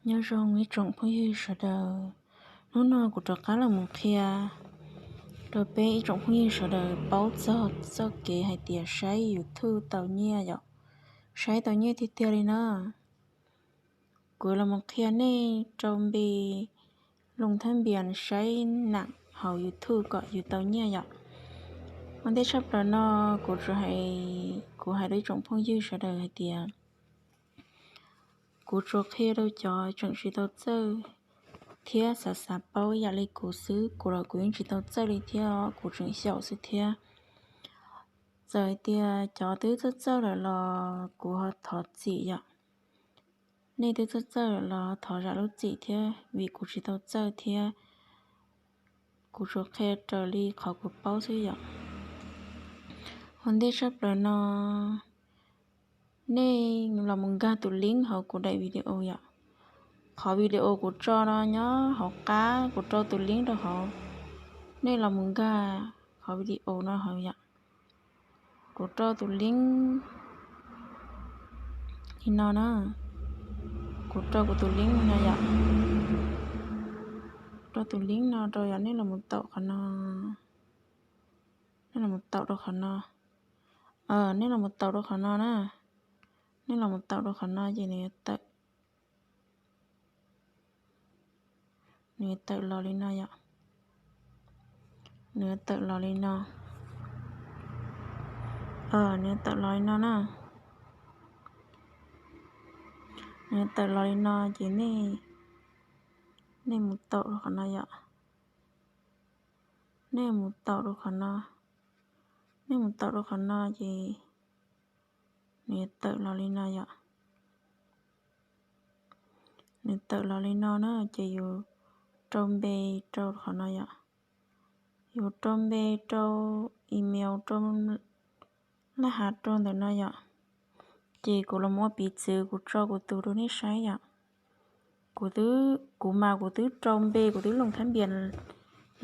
Nyob zoo ib tsoom phooj ywg sawv daws, hnub no kuv rov qab los mus qhia rau peb ib tsoom phooj ywg sawv daws paub txog txoj kev hais tias saib YouTube tau nyiaj yom, saib tau nyiaj tiag tiag li na. Kuv los mus qhia nej rau npe loo thab npias saib nam hauv YouTube kom yus tau nyiaj yom. Ua ntej tshaj plaws no kuv tsuas hais, kuv hais rau ib tsoom phooj ywg sawv daws hais tias kuv tsuas qhia rau cov tseem tsis tau txawj thiab xav xav paub ib yam li kuv xwb, kuv los kuv yeej tsis tau txawj li thiab os, kuv tseem xyaum xwb thiab. Txawm hais tias cov twb txawj txawj lawm los kuv ho thov txim yom. Nej twb txawj txawj lawm los thov zam lub txim thiab vim kuv tsis tau txawj thiab. Kuv tsuas qhia raws li qhov kuv paub xwb yom. Ua ntej tshaj plaws no nej los mus nkag tus link hauv kuv daim video yom. Qhov video kuv tso no nyob hauv qab, kuv rau tus link rau hauv. Nej los mus nkag qhov video no hauv yom. Kuv rau tus link li no na. Kuv rau kuv tus link li no yom. Rau tus link no rau yom, nej los mus taum qhov no. Nej los mus taum rau qhov no. Nej los mus taum rau qhov no na. Nej los mus taum rau qhov no ces nws yuav tawm, nws yuav tawm los li no yom. Nws yuav tawm los li no. Nws yuav tawm los li no na. Nws yuav tawm los li no ces nej, nej mus taum rau qhov no yom. Nej mus taum rau qhov no. Nej mus taum rau qhov no ces nws yuav tawm los li no yom. Nws tawm los li no na ces yus rau npe rau qhov no yom. Yus rau npe rau email rau laj hav rau ntawm no yom. Ces kuv los ua piv txwv kuv tso kuv tus rau nej saib yom. Kuv twb, kuv mas kuv twb rau npe, kuv twb loo thab npias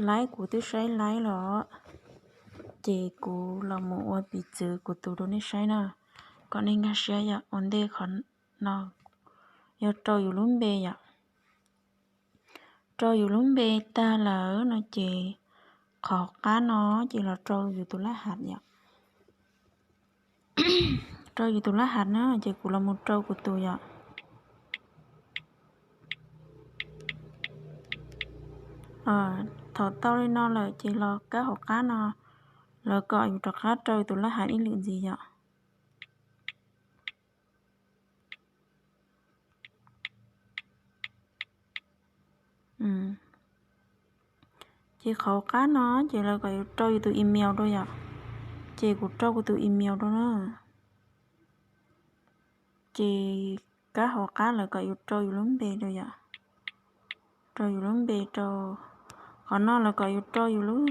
laib, kuv twb saib laib los. Ces kuv los mus ua piv txwv kuv tus rau nej saib na, kom nej nkag siab yom. Ua ntej qhov no yog rau yus lub npe yom. Rau yus lub npe tag lawm no ces qhov qab no ces los rau yus tus laj hav yom. Rau yus tus laj hav na ces kuv los mus rau kuv tus yom. Thaum tau li no lawm ces los kab hauv qab no, lawv kom yus rov qab rau yus tus laj hav ib lwm ntxiv yom. Ces qhov qab no ces lawv kom yus rau yus tus email rau yom. Ces kuv rau kuv tus email rau na. Ces kab hauv qab lawv kom yus rau yus lub npe rau yom. Rau yus lub npe rau. Qhov no lawv kom yus rau yus lub,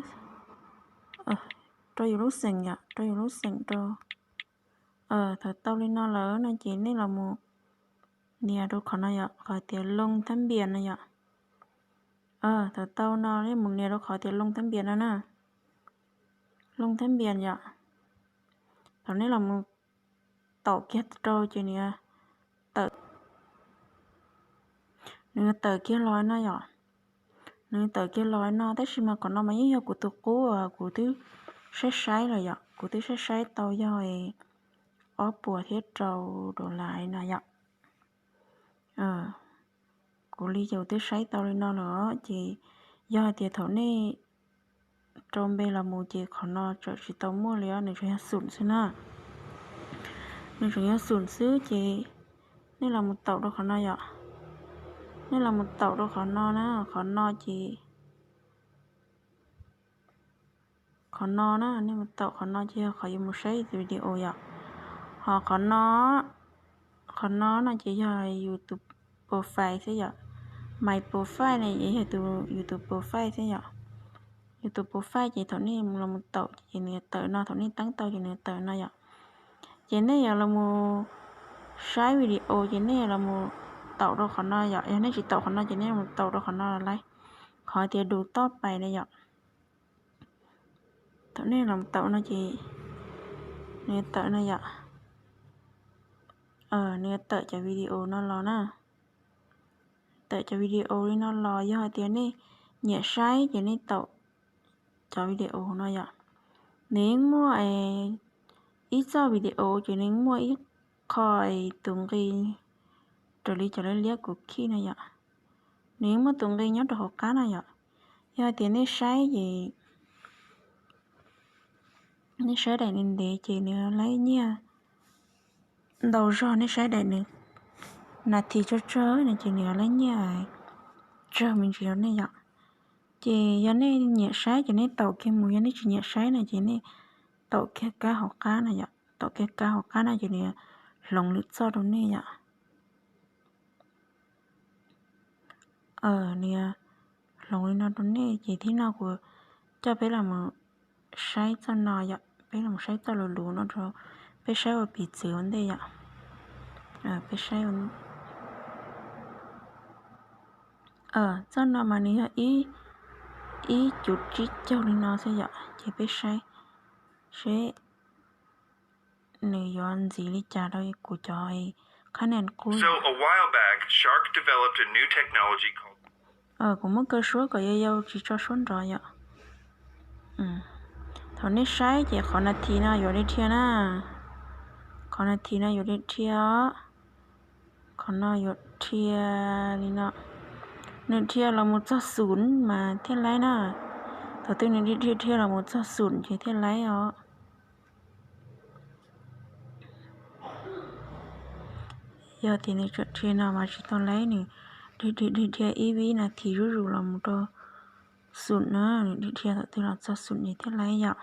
rau yus lub xeem yom, rau yus lub xeem rau. Thaum tau li no lawm no ces nej los mus nias rau qhov no yom, qhov tias loo thab npias no yom. Thaum tau no nej mus nias rau qhov tias loo thab npias no na. Loo thab npias yom. Thaum nej los mus taum kiag rau ces nws tawm, nws tawm kiag los no yom. Nws tawm kiag los no tab sis mas qhov no mas yeej yog kuv tus qub uas kuv twb saib saib lawm yom, kuv twb saib saib tau yog ob puas thiab rau dollar no yom. Kuv li ces kuv twb saib tau li no lawm ces yog hais tias thaum nej rau npe los mus ces qhov no tseem tsis tau muaj li os, nws tseem yog xoom xwb na. Nws tseem yog xoom xwb ces nej los mus taum rau qhov no yom. Nej los mus taum rau qhov no na, qhov no ces qhov no na, nej mus taum qhov no ces yog qhov yuav mus saib video yom. Ho qhov no, qhov no no ces yog yus tus profile xwb yom. My profile ne yog yus tus profile xwb yom. Yus tus profile ces thaum nej los mus taum ces nws tawm no, thaum nej teeb tau ces nws tawm no yom. Ces nej yuav los mus saib video ces nej yuav los mus taum rau qhov no yom. Yog nej tsis taum qhov no ces nej mus taum rau qhov no lawm, qhov tias du toj pais na yom. Thaum nej los taum no ces nws tawm no yom. Nws tawm cov video no los na. tawm cov video li no los yog hais tias nej nyiam saib ces nej taum cov video no yom. Nws yeej muaj ib txoj video ces nws muaj ib qho tus nqi raws li cov liab liab kuv khij no yom. Nws yeej muaj tus nqi nyob rau hauv qab no yom. Yog hais tias nej saib ces nej saib daim nws ntev ces nws laib nyiaj ntau zog, nej saib daim nws nas this tsawg tsawg no ces nws laib nyiaj tsawg me ntsis rau nej yom. Ces yog nej nyiam saib ces nej taum kiag mus, yog nej tsis nyiam saib no ces nej taum kiag kab hauv qab no yom. Taum kiag kab hauv qab no ces nws hloov lwm txoj rau nej yom. Nws hloov li no rau nej ces thib no kuv coj peb los saib txoj no yom, peb los saib txoj lus lus no rau peb saib ua piv txwv ua ntej yom. Peb saib txoj no mas nws yog ib cuv tsib caug li no xwb yom, ces peb saib seb nws yuav ntxiv li cas rau kuv cov qhab nees qub. Kuv muab kaw suab kom yau yau tsis tso suab nrov yom. Thaum nej saib ces qhov nas this no yuav dhia na, qhov nas this no yuav dhia os. Qhov no yuav dhia li no, nws dhia los mus txog xum mas thiaj laib na. Thaum twg nws dhia dhia dhia los mus txog xum ces thiaj laib os. Yog tias nws tseem dhia no mas tsis tau laib, nws dhia dhia dhia ib vib nas this zuj zus los mus rau xum na, nws dhia dhia thaum twg los txog xum ces thiaj laib yom.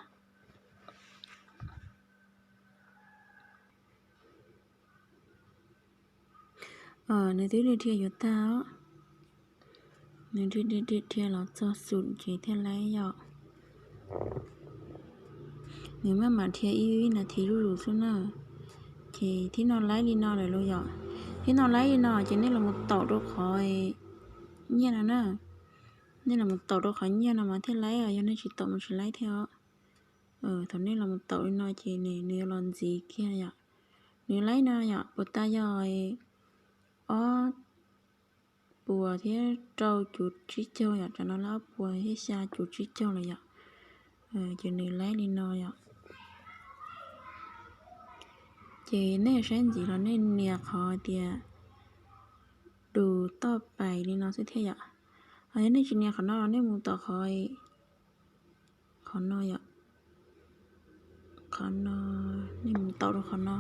Nws twb dhia dhia yuav tag os. Nws dhia dhia dhia dhia los txog xum ces thiaj laib yom. Nws maj mam dhia ib vib nas this zuj zus xwb na. Ces thib no laib li no lawm lauj yom. Thib no laib li no ces nej los mus taum rau qhov nyiaj no na. Nej los mus taum rau qhov nyiaj no mas thiaj laib os, yog nej tsis taum mas tsis laib thiab os. Thaum nej los mus taum li no ces nws yuav los ntxiv kiag yom. Nws laib no yom, puas tas yog ob puas thiab rau cuv tsib caug yom, tsam no laib ob puas thiab xya cuv tsib caug lawm yom. Ces nws laib li no yom. Ces nej saib ntxiv los nej nias qhov tias dus toj pais li no xwb thiab yom. Ho yog nej tsis nias qhov no los nej mus taum qhov, qhov no yom. Qhov no, nej mus taum rau qhov no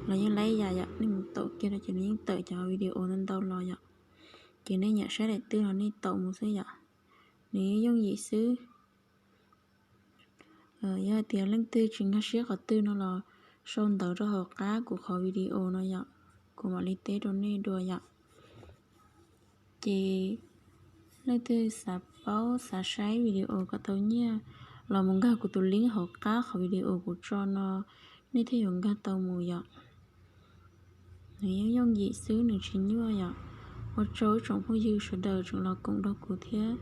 los yeej laib ib yam yom, nej mus taum kiag rau ces nws yeej tawm cov video ntau ntau los yom. Ces nej nyiam saib daim twg los nej taum mus xwb yom. Nws yeej yooj yim xwb. Yog hais tias leej twg tsis nkag siab qhov twg no los sau ntawv rau hauv qab kuv qhov video no yom, kuv mam li teb rau nej dua yom. Ces leej twg xav paub xav saib video kom tau nyiaj los mus nkag kuv tus link hauv qab qhov video kuv tso no, nej thiaj yuav nkag tau mus yom. Nws yeej yooj yim xwb, nws tsis nyuaj yom. Ua tsaug ib tsoom phooj ywg sawv daws tseem los koom nrog kuv thiab.